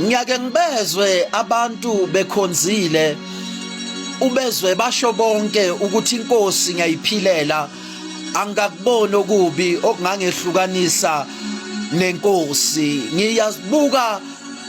Ngiyake ngibezwe abantu bekhonzile, ubezwe basho bonke ukuthi inkosi ngiyayiphilela, angikakuboni okubi okungangehlukanisa nenkosi. Ngiyazibuka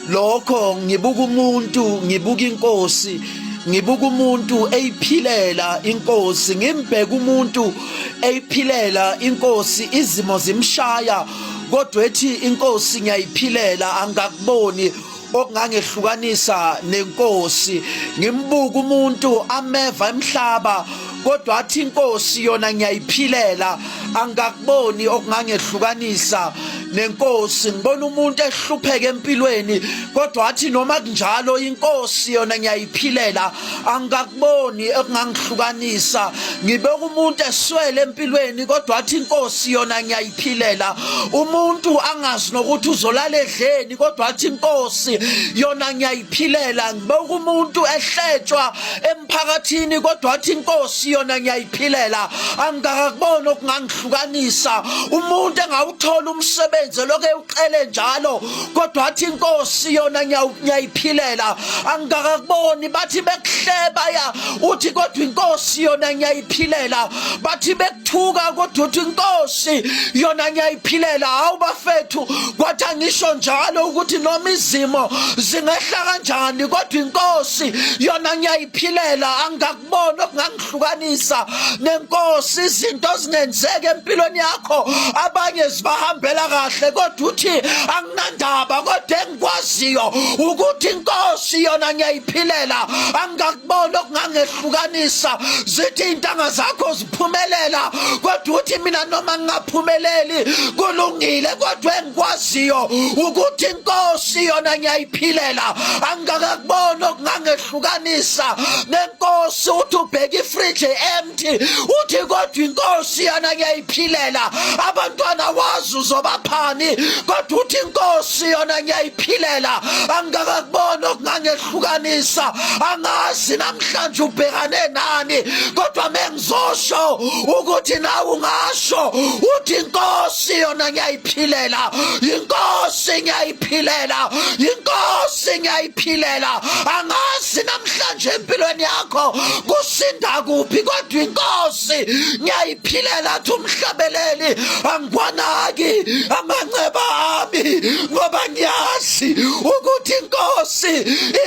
lokho, ngibuka umuntu, ngibuka inkosi, ngibuka umuntu eyiphilela inkosi, ngimbheka umuntu eyiphilela inkosi, izimo zimshaya kodwa ethi inkosi ngiyayiphilela, angakuboni okungangehlukanisa nenkosi. Ngimbuka umuntu ameva emhlaba kodwa athi inkosi yona ngiyayiphilela, angakuboni okungangehlukanisa nenkosi. Ngibona umuntu ehlupheka empilweni kodwa athi noma kunjalo inkosi yona ngiyayiphilela, angikakuboni okungangihlukanisa. Ngibeka umuntu eswele empilweni kodwa athi inkosi yona ngiyayiphilela. Umuntu angazi nokuthi uzolala edleni kodwa athi inkosi yona ngiyayiphilela. Ngibeka umuntu ehletshwa emphakathini kodwa athi inkosi yona ngiyayiphilela, angikakuboni okungangihlukanisa. Umuntu engawuthola umsebenzi lokho ewucele njalo kodwa athi inkosi yona ngiyayiphilela, angikakuboni. Bathi bekuhleba ya uthi kodwa inkosi yona ngiyayiphilela, bathi bekuthuka kodwa uthi inkosi yona ngiyayiphilela. Hawu bafethu, kwathi angisho njalo ukuthi noma izimo zingehla kanjani kodwa inkosi yona ngiyayiphilela, angikakuboni okungangihlukanisa nenkosi. Izinto zingenzeka empilweni yakho, abanye zibahambela kahle kodwa uthi anginandaba, kodwa engikwaziyo ukuthi inkosi yona ngiyayiphilela, angikakuboni okungangehlukanisa. Zithi intanga zakho ziphumelela kodwa uthi mina noma ngingaphumeleli kulungile, kodwa engikwaziyo ukuthi inkosi yona ngiyayiphilela, angikakuboni okungangehlukanisa nenkosi. Uthi ubheka ifridge empty, uthi kodwa inkosi yona ngiyayiphilela. Abantwana wazi uzobaphani kodwa uthi inkosi yona ngiyayiphilela, angikakuboni okungangehlukanisa. Angazi namhlanje ubhekane nani kodwa mengizosho ukuthi nawe ungasho uthi inkosi yona ngiyayiphilela, inkosi ngiyayiphilela, inkosi ngiyayiphilela. Angazi namhlanje empilweni yakho kusinda kuphi kodwa inkosi ngiyayiphilela. Athi umhlabeleli, angikwanaki amanxeba ami ngoba ngiyazi ukuthi inkosi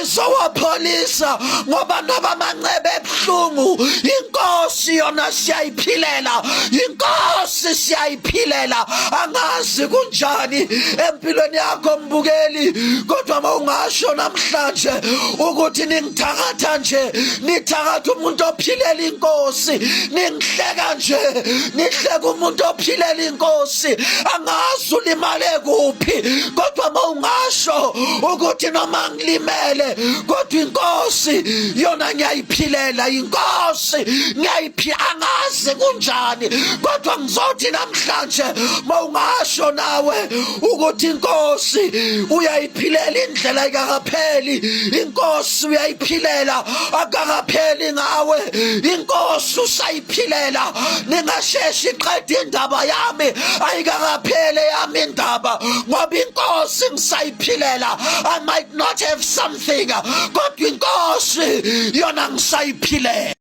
izowapholisa, ngoba noba amanxeba ebuhlungu inkosi yona siyayiphilela, inkosi siyayiphilela. Angazi kunjani empilweni yakho mbukeli, kodwa mawungasho namhlanje ukuthi ningithakatha nje, nithakatha umuntu ophilela inkosi, ningihleka nje, nihleka umuntu ophilela inkosi. Angazi ulimale kuphi kodwa mawungasho ukuthi noma ngilimele kodwa inkosi yona ngiyayiphilela, inkosi ngiyayiphila. Angazi kunjani kodwa ngizothi namhlanje mawungasho nawe ukuthi inkosi uyayiphilela, indlela ayikakapheli, inkosi uyayiphilela, akakapheli ngawe, inkosi usayiphilela. Ningasheshi iqeda indaba yami, ayikakapheli yami indaba ngoba inkosi ngisayiphilela. I might not have something kodwa inkosi yona ngisayiphilela.